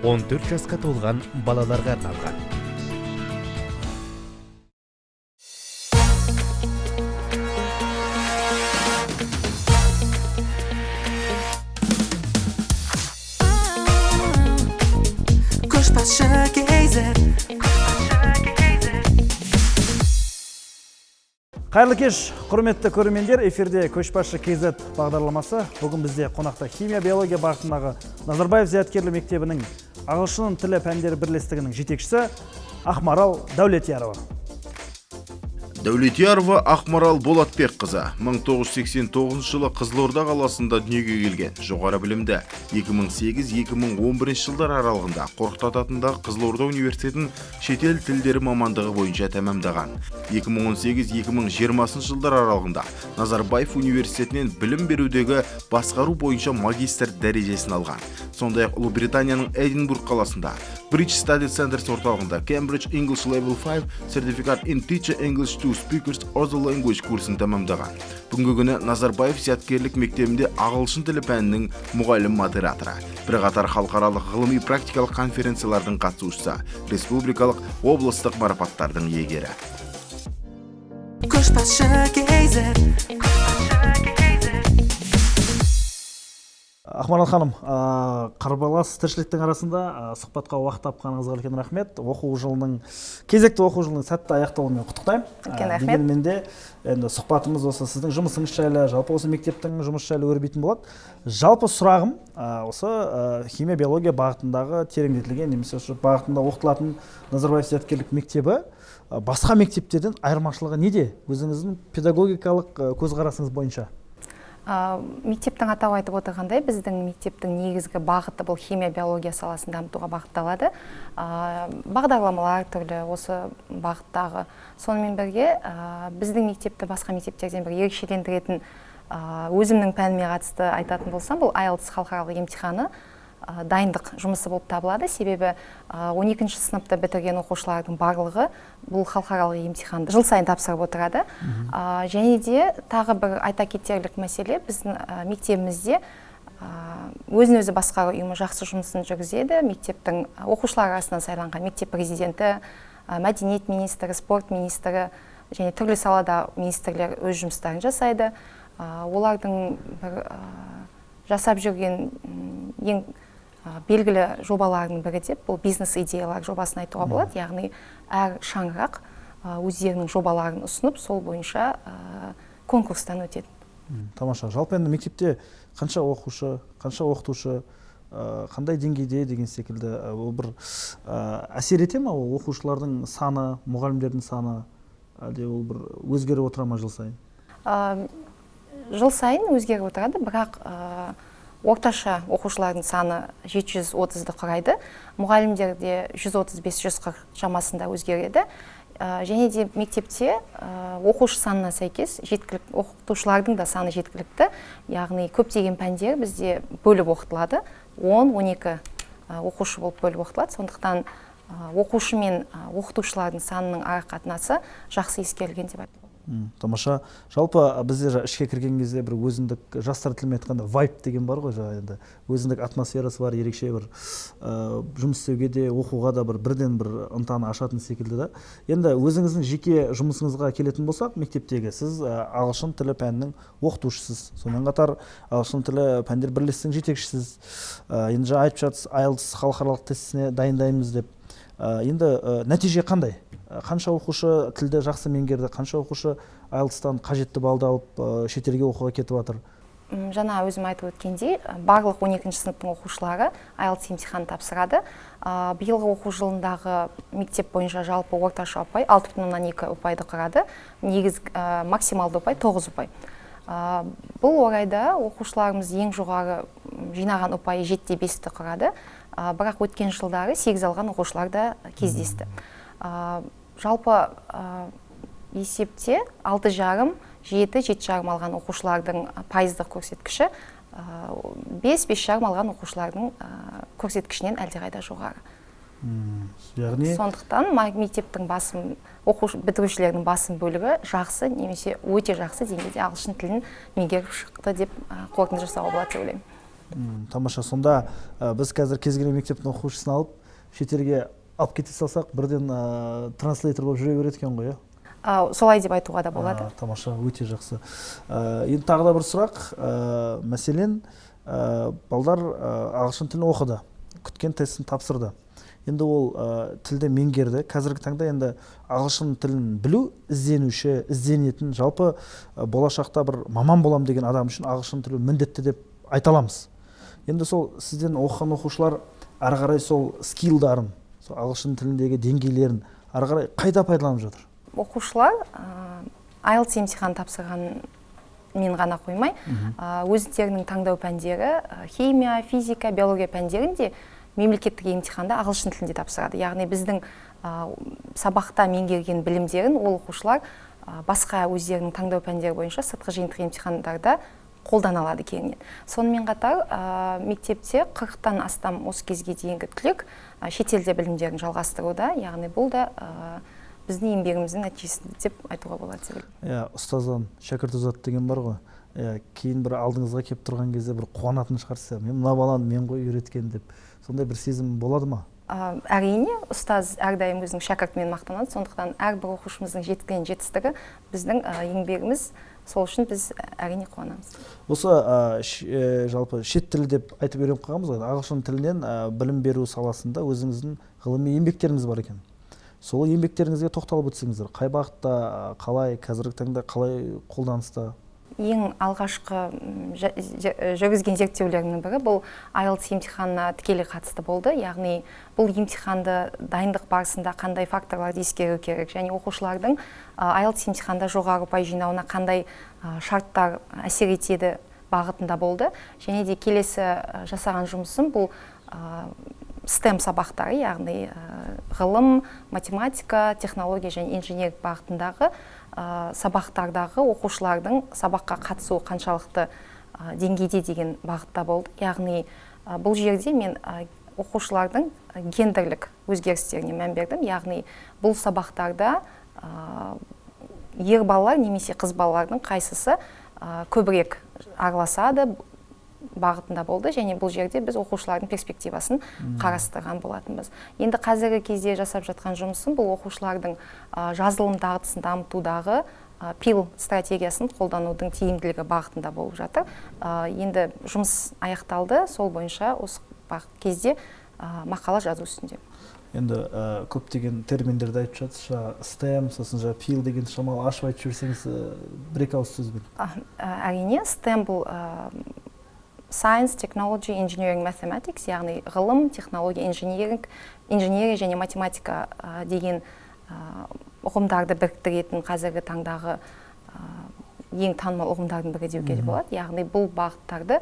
14 жасқа толған балаларға арналған. Көшбасшы KZ. Қайырлы кеш, құрметті көрермендер, эфирде Көшбасшы KZ бағдарламасы. Бүгін бізде қонақта химия, биология бағытындағы Назарбаев зияткерлік мектебінің ағылшын тілі пәндері бірлестігінің жетекшісі Ақмарал Дәулетиярова. Дәулетиярова Ақмарал Болатбекқызы 1989 жылы Қызылорда қаласында дүниеге келген. Жоғары білімді 2008-2011 жылдар аралығында Қорқыт ата атындағы Қызылорда университетін шетел тілдері мамандығы бойынша тәмамдаған. 2018-2020 жылдар аралығында Назарбаев университетінен білім берудегі басқару бойынша магистр дәрежесін алған. Сондай-ақ Ұлыбританияның Эдинбург қаласында British Study Centers орталығында Cambridge English Level 5 Certificate in Teacher English to Speakers Other Language курсын тәмамдаған. Бүгінгі күні Назарбаев зияткерлік мектебінде ағылшын тілі пәнінің мұғалім модераторы, бірқатар халықаралық ғылыми практикалық конференциялардың қатысушысы, республикалық, облыстық марапаттардың иегері. Көшбасшы KZ. Ақмарал ханым, қарбалас тіршіліктің арасында сұхбатқа уақыт тапқаныңызға үлкен рахмет. Оқу жылының, кезекті оқу жылының сәтті аяқталуымен құттықтаймын. Үлкен рахмет. Дегенмен де енді сұхбатымыз осы сіздің жұмысыңыз жайлы, жалпы осы мектептің жұмысы жайлы өрбитін болады. Жалпы сұрағым, осы химия, биология бағытындағы тереңдетілген немесе осы бағытында оқытылатын Назарбаев зияткерлік мектебі басқа мектептерден айырмашылығы неде? Өзіңіздің педагогикалық көзқарасыңыз бойынша. Мектептің атауы айтып отырғандай, біздің мектептің негізгі бағыты бұл химия, биология саласын дамытуға бағытталады. Бағдарламалар түрлі осы бағыттағы. Сонымен бірге, біздің мектепті басқа мектептерден бір ерекшелендіретін, өзімнің пәніме қатысты айтатын болсам, бұл IELTS халықаралық емтиханы дайындық жұмысы болып табылады. Себебі 12 сыныпты бітірген оқушылардың барлығы бұл халықаралық емтиханды жыл сайын тапсырып отырады. Және де тағы бір айта кетерлік мәселе, біздің мектебімізде өзін өзі басқару ұйымы жақсы жұмысын жүргізеді. Мектептің оқушылар арасынан сайланған мектеп президенті, мәдениет министрі, спорт министрі және түрлі салада министрлер өз жұмыстарын жасайды. Олардың бір жасап жүрген ең белгілі жобаларының бірі деп бұл бизнес идеялар жобасын айтуға болады. Яғни әр шаңырақ өздерінің жобаларын ұсынып, сол бойынша конкурстан өтеді. Тамаша. Жалпы енді мектепте қанша оқушы, қанша оқытушы, қандай деңгейде деген секілді, ол бір әсер ете ме ол оқушылардың саны, мұғалімдердің саны, әлде ол бір өзгеріп отыра ма жыл сайын? Жыл сайын өзгеріп отырады, бірақ орташа оқушылардың саны 730-ды құрайды. Мұғалімдер де 135-140 шамасында өзгереді. Және де мектепте оқушы санына сәйкес оқытушылардың да саны жеткілікті. Яғни көптеген пәндер бізде бөліп оқытылады. 10-12 оқушы болып бөліп оқытылады. Сондықтан оқушы мен оқытушылардың санының ара қатынасы жақсы ескерілген деп айтуға болады. Тамаша. Жалпы бізде ішке кірген кезде бір өзіндік, жастар тілімен айтқанда вайб деген бар ғой, жаңа енді өзіндік атмосферасы бар, ерекше бір жұмыс істеуге де, оқуға да бірден бір ынтаны ашатын секілді да. Енді өзіңіздің жеке жұмысыңызға келетін болсақ, мектептегі сіз ағылшын тілі пәнінің оқытушысыз, сонымен қатар ағылшын тілі пәндер бірлестігінің жетекшісіз. Енді жаңа айтып жатсыз, IELTS халықаралық тестісіне дайындаймыз деп. Енді нәтиже қандай? Қанша оқушы тілді жақсы меңгерді, қанша оқушы IELTS-тан қажетті балды алып, шетелге оқуға кетіп жатыр? Жаңа өзім айтып өткендей, барлық 12 сыныптың оқушылары IELTS емтиханын тапсырады. Биылғы оқу жылындағы мектеп бойынша жалпы орташа ұпай алты бүтін оннан екі ұпайды құрады. Негіз максималды ұпай 9 ұпай. Бұл орайда оқушыларымыз ең жоғары жинаған ұпайы жеті де бесті құрады. Бірақ өткен жылдары 8 алған оқушылар да кездесті. Жалпы есепте алты жарым, жеті, жеті жарым алған оқушылардың пайыздық көрсеткіші, бес, бес жарым алған оқушылардың көрсеткішінен әлдеқайда жоғары. Яғни Сондықтан мектептің басым, оқушы, бітірушілердің басым бөлігі жақсы немесе өте жақсы деңгейде ағылшын тілін меңгеріп шықты деп қорытынды жасауға болады деп ойлаймын. Тамаша. Сонда біз қазір кез келген мектептің оқушысын алып, шетелге алып кете салсақ, бірден translator болып жүре береді екен ғой, иә? Солай деп айтуға да болады. Тамаша, өте жақсы. Енді тағы да бір сұрақ. Мәселен, балдар ағылшын тілін оқыды, күткен тестін тапсырды. Енді ол тілді меңгерді. Қазіргі таңда енді ағылшын тілін білу ізденуші, ізденетін, жалпы болашақта бір маман болам деген адам үшін ағылшын тілі міндетті деп айта аламыз. Енді сол сізден оқыған оқушылар ары қарай сол скиллдарын, сол ағылшын тіліндегі деңгейлерін ары қарай қайда пайдаланып жатыр? Оқушылар IELTS емтихан тапсырғанмен ғана қоймай, өздерінің таңдау пәндері, химия, физика, биология пәндерін де мемлекеттік емтиханда ағылшын тілінде тапсырады. Яғни біздің сабақта меңгерген білімдерін ол оқушылар басқа өздерінің таңдау пәндері бойынша сыртқы жиынтық емтихандарда қолдана алады кеңінен. Сонымен қатар, мектепте 40-тан астам осы кезге дейінгі түлек шетелде білімдерін жалғастыруда, яғни бұл да біздің еңбегіміздің нәтижесі деп айтуға болады деп ойлаймын. Иә, ұстаздан шәкірт озады деген бар ғой. Иә, кейін бір алдыңызға келіп тұрған кезде бір қуанатын шығарсыз, мен мына баланы мен ғой үйреткен деп. Сондай бір сезім болады ма? Әрине, ұстаз әрдайым өзінің шәкіртімен мақтанады, сондықтан әрбір оқушымыздың жеткен жетістігі біздің еңбегіміз, сол үшін біз әрине қуанамыз. Осы жалпы шет тілі деп айтып үйреніп қалғанбыз ғой, ағылшын тілінен білім беру саласында өзіңіздің ғылыми еңбектеріңіз бар екен. Сол еңбектеріңізге тоқталып өтсеңіздер, қай бағытта, қалай, қазіргі таңда қалай қолданыста? Ең алғашқы жүргізген зерттеулерімнің бірі бұл IELTS емтиханына тікелей қатысты болды. Яғни бұл емтиханды дайындық барысында қандай факторларды ескеру керек және оқушылардың IELTS емтиханда жоғары ұпай жинауына қандай шарттар әсер етеді бағытында болды. Және де келесі жасаған жұмысым бұл STEM сабақтары, яғни ғылым, математика, технология және инженерлік бағытындағы сабақтардағы оқушылардың сабаққа қатысуы қаншалықты деңгейде деген бағытта болды. Яғни бұл жерде мен оқушылардың гендерлік өзгерістеріне мән бердім. Яғни бұл сабақтарда ер балалар немесе қыз балалардың қайсысы көбірек араласады бағытында болды. Және бұл жерде біз оқушылардың перспективасын қарастырған болатынбыз. Енді қазіргі кезде жасап жатқан жұмысым бұл оқушылардың жазылым дағдысын дамытудағы PIL стратегиясын қолданудың тиімділігі бағытында болып жатыр. Енді жұмыс аяқталды, сол бойынша осы кезде мақала жазу үстінде. Енді көптеген терминдерді айтып жатсыз, жаңа STEM, сосын жаңа PIL деген шамалы ашып айтып жіберсеңіз, бір екі ауыз сөзбен. Әрине, STEM бұл Science, Technology, Engineering, Mathematics, яғни ғылым, технология, инженеринг, инженерия және математика деген ұғымдарды біріктіретін қазіргі таңдағы ең танымал ұғымдардың бірі деуге болады. Яғни бұл бағыттарды,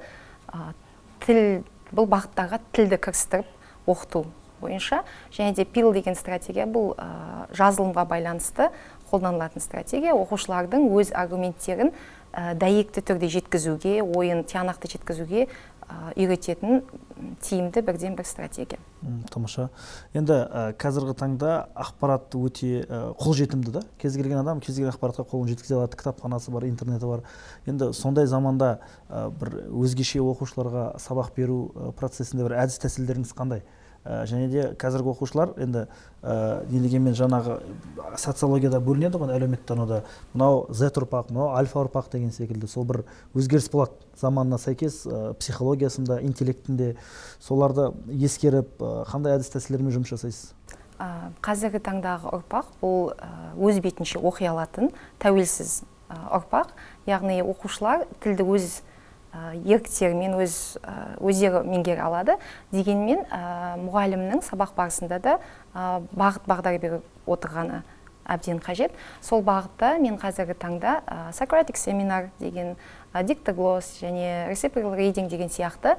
тіл, бұл бағыттарға тілді кірістіріп оқыту бойынша. Және де PIL деген стратегия бұл жазылымға байланысты қолданылатын стратегия. Оқушылардың өз аргументтерін дәйекті түрде жеткізуге, ойын тиянақты жеткізуге үйрететін тиімді бірден бір стратегия. Тамаша. Енді қазіргі таңда ақпарат өте қолжетімді да? Кез келген адам кез келген ақпаратқа қолын жеткізе алады, кітапханасы бар, интернеті бар. Енді сондай заманда бір өзгеше оқушыларға сабақ беру процесінде бір әдіс тәсілдеріңіз қандай? Және де қазіргі оқушылар енді не дегенмен жаңағы социологияда бөлінеді ғой, әлеуметтануда мынау Z ұрпақ, мынау альфа ұрпақ деген секілді, сол бір өзгеріс болады заманына сәйкес, психологиясында, интеллектінде, соларды ескеріп қандай әдіс тәсілдермен жұмыс жасайсыз? Қазіргі таңдағы ұрпақ бұл өз бетінше оқи алатын тәуелсіз ұрпақ, яғни оқушылар тілді өз еріктерімен өздері меңгере алады. Дегенмен мұғалімнің сабақ барысында да бағыт бағдар беріп отырғаны әбден қажет. Сол бағытта мен қазіргі таңда Socratic семинар деген, диктоглосс және reciprocal reading деген сияқты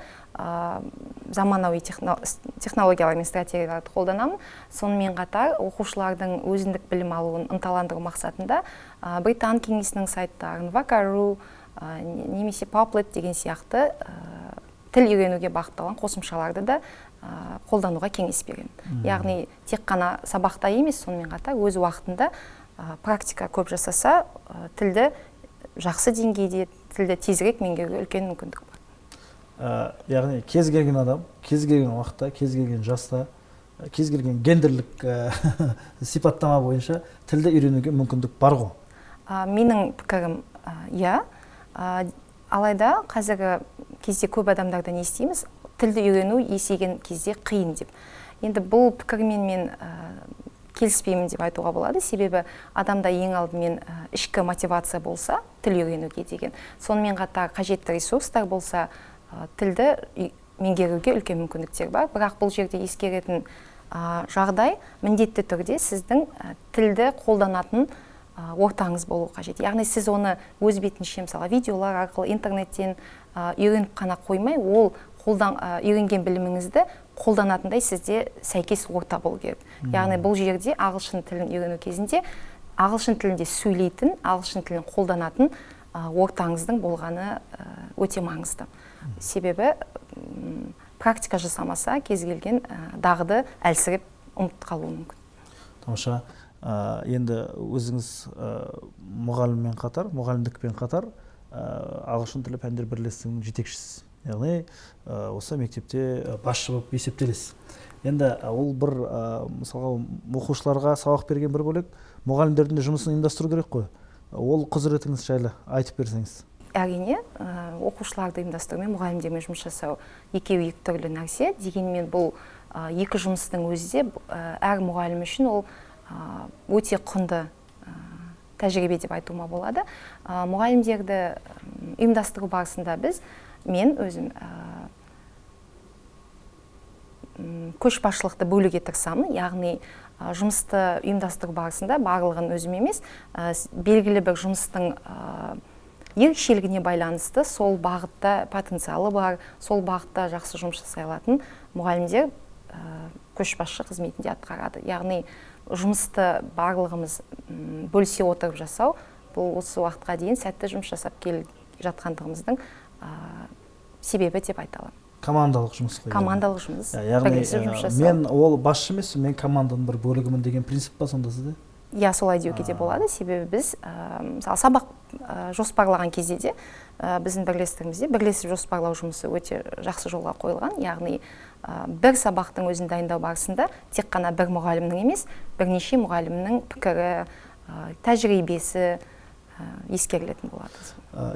заманауи технологиялар мен стратегияларды қолданамын. Сонымен қатар оқушылардың өзіндік білім алуын ынталандыру мақсатында Британ кеңесінің сайттарын, Вакару немесе Popplet деген сияқты тіл үйренуге бағытталған қосымшаларды да қолдануға кеңес беремін. Яғни тек қана сабақта емес, сонымен қатар өз уақытында практика көп жасаса, тілді жақсы деңгейде, тілді тезірек меңгеруге үлкен мүмкіндік бар. Яғни кез келген адам, кез келген уақытта, кез келген жаста, кез келген гендерлік сипаттама бойынша тілді үйренуге мүмкіндік бар ғой. Менің пікірім, иә. Алайда қазіргі кезде көп адамдардан естиміз, тілді үйрену есейген кезде қиын деп. Енді бұл пікірмен мен келіспеймін деп айтуға болады, себебі адамда ең алдымен ішкі мотивация болса тіл үйренуге деген, сонымен қатар қажетті ресурстар болса, тілді меңгеруге үлкен мүмкіндіктер бар. Бірақ бұл жерде ескеретін жағдай, міндетті түрде сіздің тілді қолданатын ортаңыз болу қажет. Яғни сіз оны өз бетінше, мысалы, видеолар арқылы интернеттен үйреніп қана қоймай, ол үйренген біліміңізді қолданатындай сізде сәйкес орта болу керек. Яғни бұл жерде ағылшын тілін үйрену кезінде ағылшын тілінде сөйлейтін, ағылшын тілін қолданатын ортаңыздың болғаны өте маңызды. Себебі практика жасамаса, кез келген дағды әлсіреп ұмытып қалуы мүмкін. Тамаша. Енді өзіңіз мұғаліммен қатар, мұғалімдікпен қатар ағылшын тілі пәндер бірлестігінің жетекшісіз. Яғни осы мектепте басшы болып есептелесіз. Енді ол бір, мысалға, оқушыларға сабақ берген бір бөлек, мұғалімдердің де жұмысын ұйымдастыру керек қой. Ол құзыретіңіз жайлы айтып берсеңіз. Әрине, оқушыларды ұйымдастыру мен мұғалімдермен жұмыс жасау екеуі екі түрлі нәрсе. Дегенмен бұл екі жұмыстың өзі де әр мұғалім үшін ол өте құнды тәжірибе деп айтуыма болады. Мұғалімдерді ұйымдастыру барысында мен өзім көшбасшылықты бөлуге тырысамын. Яғни жұмысты ұйымдастыру барысында барлығын өзім емес, белгілі бір жұмыстың ерекшелігіне байланысты сол бағытта потенциалы бар, сол бағытта жақсы жұмыс жасай алатын мұғалімдер көшбасшы қызметінде атқарады. Яғни жұмысты барлығымыз бөлісе отырып жасау, бұл осы уақытқа дейін сәтті жұмыс жасап келе жатқандығымыздың себебі деп айта аламын. Командалық жұмыс қой. Командалық жұмыс. Яғни мен ол басшы емес, мен команданың бір бөлігімін деген принцип па сонда сізде? Иә, солай деуге де болады. Себебі біз, мысалы, сабақ жоспарлаған кезде де біздің бірлестігімізде бірлесіп жоспарлау жұмысы өте жақсы жолға қойылған. Яғни бір сабақтың өзін дайындау барысында тек қана бір мұғалімнің емес, бірнеше мұғалімнің пікірі, тәжірибесі ескерілетін болады.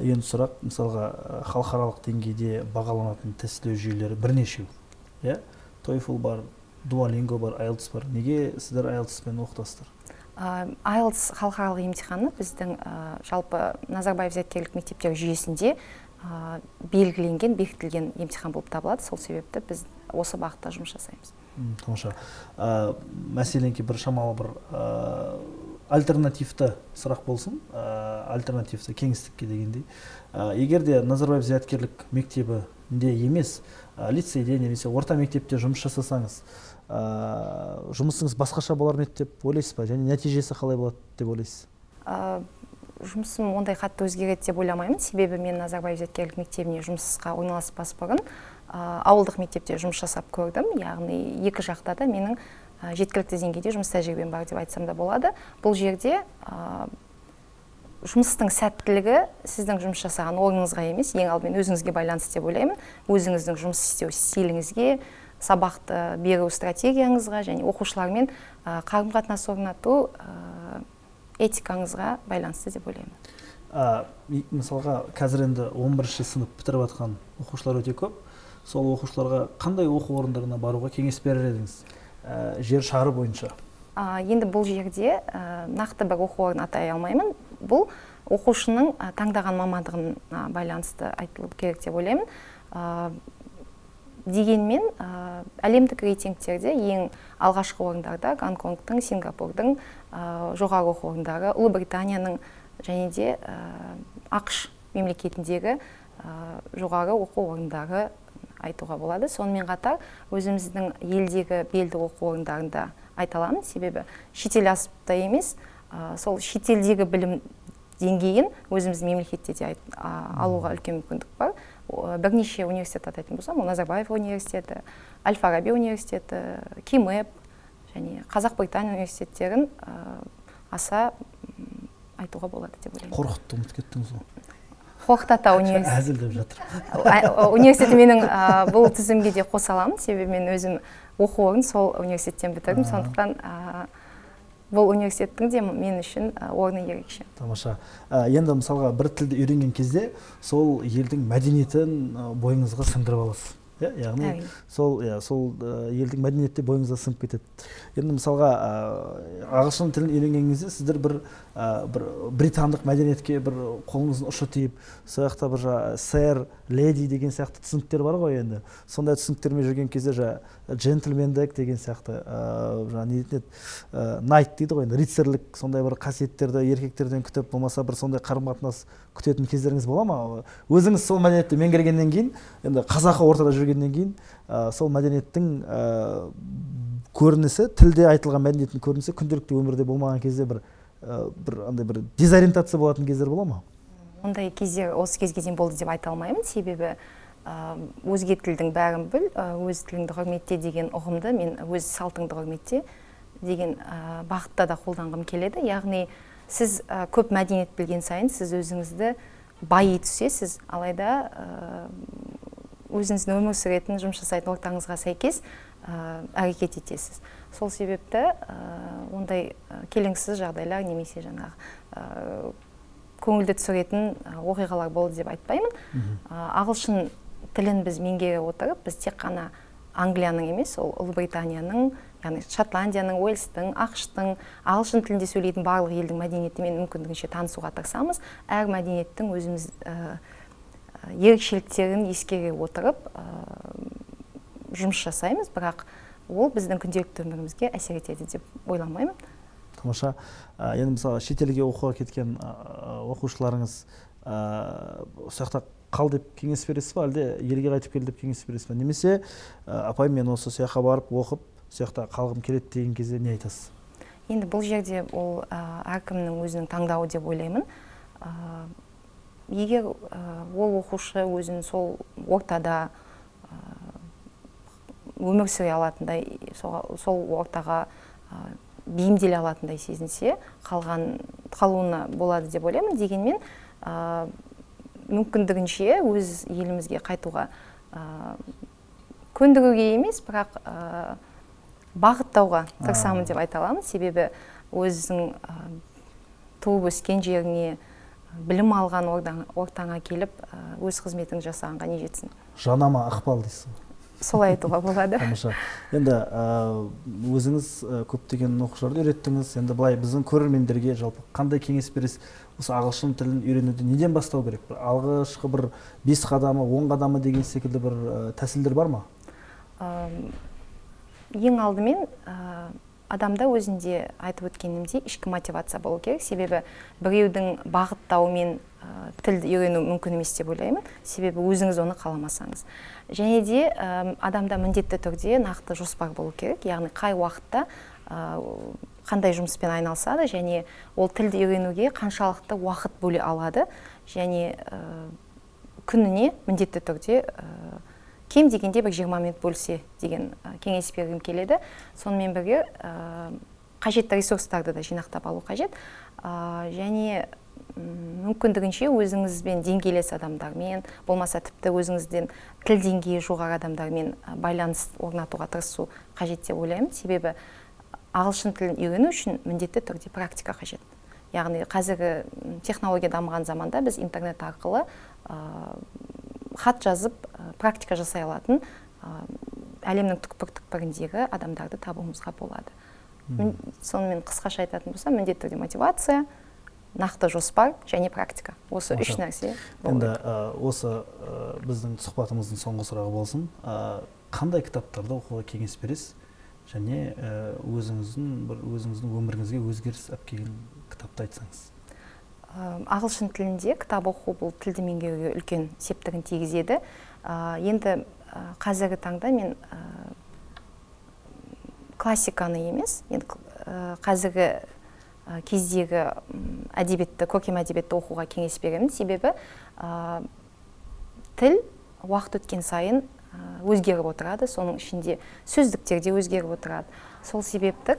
Енді сұрақ, мысалға, халықаралық деңгейде бағаланатын тестілеу жүйелері бірнешеу. Иә? TOEFL бар, Duolingo бар, IELTS бар. Неге сіздер IELTS-пен оқытасыздар? IELTS халықаралық емтиханы біздің жалпы Назарбаев зияткерлік мектептер жүйесінде белгіленген, бекітілген емтихан болып табылады. Сол себепті біз осы бағытта жұмыс жасаймыз. Тамаша. Мәселенки бір шамалы бір альтернативті сұрақ болсын, альтернативті кеңістікке дегендей. Егер де Назарбаев зияткерлік мектебінде емес, лицейде немесе орта мектепте жұмыс жасасаңыз, жұмысыңыз басқаша болар ма еді деп ойлайсыз ба? Және нәтижесі қалай болады деп ойлайсыз? Жұмысым ондай қатты өзгереді деп ойламаймын. Себебі мен Назарбаев зияткерлік мектебіне жұмысқа орналаспас бұрын ауылдық мектепте жұмыс жасап көрдім. Яғни екі жақта да менің жеткілікті деңгейде жұмыс тәжірибем бар деп айтсам да болады. Бұл жерде жұмыстың сәттілігі сіздің жұмыс жасаған орныңызға емес, ең алдымен өзіңізге байланысты деп ойлаймын. Өзіңіздің жұмыс істеу стиліңізге, сабақты беру стратегияңызға және оқушылармен қарым-қатынас орнату этикаңызға байланысты деп ойлаймын. Мысалға, қазір енді 11-ші сынып бітіріп жатқан оқушылар өте көп. Сол оқушыларға қандай оқу орындарына баруға кеңес берер едіңіз? Жер шары бойынша. Енді бұл жерде нақты бір оқу орнын атай алмаймын. Бұл оқушының таңдаған мамандығына байланысты айтылу керек деп ойлаймын. Дегенмен әлемдік рейтингтерде ең алғашқы орындарда Гонконгтың, Сингапурдың жоғары оқу орындары, Ұлыбританияның және де АҚШ мемлекетіндегі жоғары оқу орындары айтуға болады. Сонымен қатар өзіміздің елдегі белді оқу орындарында айта аламын, себебі шетел асып та емес, сол шетелдегі білім деңгейін өзіміздің мемлекетте де алуға үлкен мүмкіндік бар. Бірнеше университет атайтын болсам, ол Назарбаев университеті, Әл-Фараби университеті, КИМЭП және Қазақ-Британия университеттерін аса айтуға болады деп ойлаймын. Қорқытты ұмытып кеттіңіз ғой. Қорқыт ата университеті. Әзілдеп жатыр. Университеті менің бұл тізімге де қоса аламын, себебі мен өзім оқу орнын сол университеттен бітірдім, сондықтан бұл университеттің де мен үшін орны ерекше. Тамаша. Енді мысалға бір тілді үйренген кезде сол елдің мәдениетін бойыңызға сіңдіріп аласыз. Яғни сол елдің мәдениеті бойыңызға сіңіп кетеді. Енді мысалға ағылшын тілін үйренген кезде сіздер бір британдық мәдениетке бір қолыңыздың ұшы тиіп, сол жақта бір сэр, леди деген сияқты түсініктер бар ғой енді. Сондай түсініктермен жүрген кезде джентльмендік деген сияқты, не дейтін еді, найт дейді ғой енді, рыцарьлік сондай бір қасиеттерді еркектерден күтіп, болмаса бір сондай қарым-қатынас күтетін кездеріңіз бола ма? Өзіңіз сол мәдениетті меңгергеннен кейін, енді қазақы ортада жүргеннен кейін, сол мәдениеттің көрінісі, тілде айтылған мәдениеттің көрінісі күнделікті өмірде болмаған кезде бір андай бір дезориентация болатын кездер бола ма? Ондай кездер осы кезге дейін болды деп айта алмаймын, себебі өзге тілдің бәрін біл, өз тіліңді құрметте деген ұғымды мен өз салтыңды құрметте деген бағытта да қолданғым келеді. Яғни сіз көп мәдениет білген сайын сіз өзіңізді байи түсесіз, алайда өзіңіздің өмір сүретін, жұмыс жасайтын ортаңызға сәйкес әрекет етесіз. Сол себепті ондай келеңсіз жағдайлар немесе жаңағы көңілді түсіретін оқиғалар болды деп айтпаймын. Ағылшын тілін біз меңгере отырып, біз тек қана Англияның емес, ол Ұлыбританияның, яғни Шотландияның, Уэльстің, АҚШ-тың, ағылшын тілінде сөйлейтін барлық елдің мәдениетімен мүмкіндігінше танысуға тырысамыз. Әр мәдениеттің өзіміз ерекшеліктерін ескере отырып жұмыс жасаймыз, бірақ ол біздің күнделікті өмірімізге әсер етеді деп ойламаймын. Тамаша. Енді мысалы шетелге оқуға кеткен оқушыларыңыз осы жақта қал деп кеңес бересіз ба, әлде елге қайтып кел деп кеңес бересіз ба? Немесе апай, мен осы жаққа барып оқып, осы жақта қалғым келеді деген кезде не айтасыз? Енді бұл жерде ол әркімнің өзінің таңдауы деп ойлаймын. Егер ол оқушы өзін сол ортада өмір сүре алатындай, сол ортаға бейімделе алатындай сезінсе, қалуына болады деп ойлаймын. Дегенмен мүмкіндігінше өз елімізге қайтуға көндіруге емес, бірақ бағыттауға тырысамын деп айта аламын. Себебі өзің туып өскен жеріңе, білім алған ортаңа келіп, өз қызметің жасағанға не жетсін. Жанама ықпал дейсіз. Солай айтуға болады. Тамаша. Енді өзіңіз көптеген оқушыларды үйреттіңіз. Енді былай біздің көрермендерге жалпы қандай кеңес бересіз? Осы ағылшын тілін үйренуді неден бастау керек? Бір алғашқы бір 5 қадамы, 10 қадамы деген секілді бір тәсілдер бар ма? Ең алдымен адамда өзінде айтып өткенімдей ішкі мотивация болу керек. Себебі біреудің бағыттауымен тілді үйрену мүмкін емес деп ойлаймын. Себебі өзіңіз оны қаламасаңыз. Және де адамда міндетті түрде нақты жоспар болу керек. Яғни қай уақытта қандай жұмыспен айналысады және ол тілді үйренуге қаншалықты уақыт бөле алады. Және күніне міндетті түрде кем дегенде бір 20 минут бөлсе деген кеңес бергім келеді. Сонымен бірге қажетті ресурстарды да жинақтап алу қажет. Және мүмкіндігінше өзіңізбен деңгейлес адамдармен, болмаса тіпті өзіңізден тіл деңгейі жоғары адамдармен байланыс орнатуға тырысу қажет деп ойлаймын. Себебі ағылшын тілін үйрену үшін міндетті түрде практика қажет. Яғни қазіргі технология дамыған заманда біз интернет арқылы хат жазып, практика жасай алатын әлемнің түкпір-түкпіріндегі адамдарды табуымызға болады. Сонымен қысқаша айтатын болсам, міндетті түрде мотивация, нақты жоспар және практика. Осы үш нәрсе болу керек. Енді осы біздің сұхбатымыздың соңғы сұрағы болсын. Қандай кітаптарды оқуға кеңес бересіз және өзіңіздің өміріңізге өзгеріс алып келген кітапты айтсаңыз? Ағылшын тілінде кітап оқу бұл тілді меңгеруге үлкен септігін тигізеді. Енді қазіргі таңда мен классиканы емес, енді қазіргі кездегі әдебиетті, көркем әдебиетті оқуға кеңес беремін. Себебі тіл уақыт өткен сайын өзгеріп отырады, соның ішінде сөздіктер де өзгеріп отырады. Сол себепті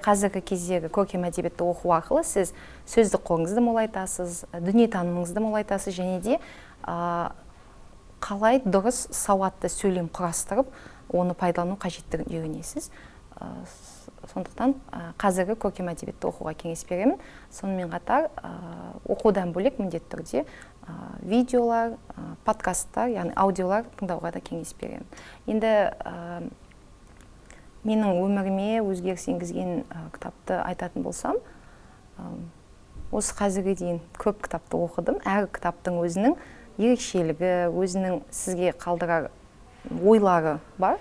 қазіргі кездегі көркем әдебиетті оқу арқылы сіз сөздік қорыңызды молайтасыз, дүниетанымыңызды молайтасыз және де қалай дұрыс сауатты сөйлем құрастырып, оны пайдалану қажеттігін үйренесіз. Сондықтан қазіргі көркем әдебиетті оқуға кеңес беремін. Сонымен қатар оқудан бөлек міндетті түрде видеолар, подкасттар, яғни аудиолар тыңдауға да кеңес беремін. Енді менің өміріме өзгеріс енгізген кітапты айтатын болсам, осы қазірге дейін көп кітапты оқыдым. Әр кітаптың өзінің ерекшелігі, өзінің сізге қалдырар ойлары бар.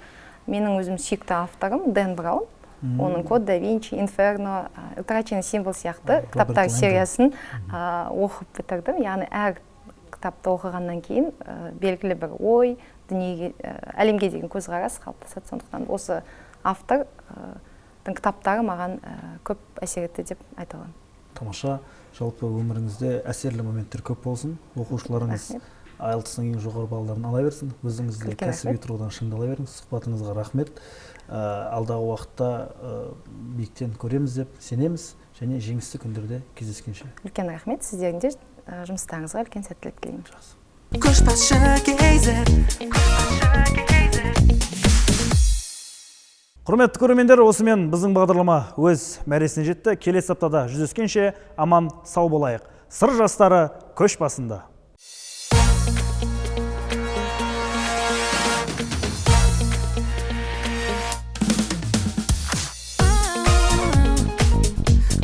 Менің өзім сүйікті авторым Дэн Браун. Оның «Код да Винчи», «Инферно», «Утраченный символ» сияқты кітаптар сериясын оқып бітірдім. Яғни әр кітапты оқығаннан кейін белгілі бір ой, дүниеге, әлемге деген көзқарас қалыптасады. Сондықтан осы автордың кітаптары маған көп әсер етті деп айта аламын. Тамаша, жалпы өміріңізде әсерлі моменттер көп болсын. Оқушыларыңыз IELTS-ның ең жоғары баллдарын ала берсін. Өзіңіз де кәсіби тұрғыдан шыңдала беріңіз. Сұхбатыңызға рахмет. Алдағы уақытта биіктен көреміз деп сенеміз және жеңісті күндерде кездескенше. Үлкен рахмет, сіздердің де жұмыстарыңызға үлкен сәттілік тілеймін. Жақсы. Көшбасшы KZ. Құрметті көрермендер, осымен біздің бағдарлама өз мәресіне жетті. Келесі аптада жүздескенше аман сау болайық. Сыр жастары көш басында.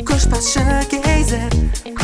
Көшбасшы KZ.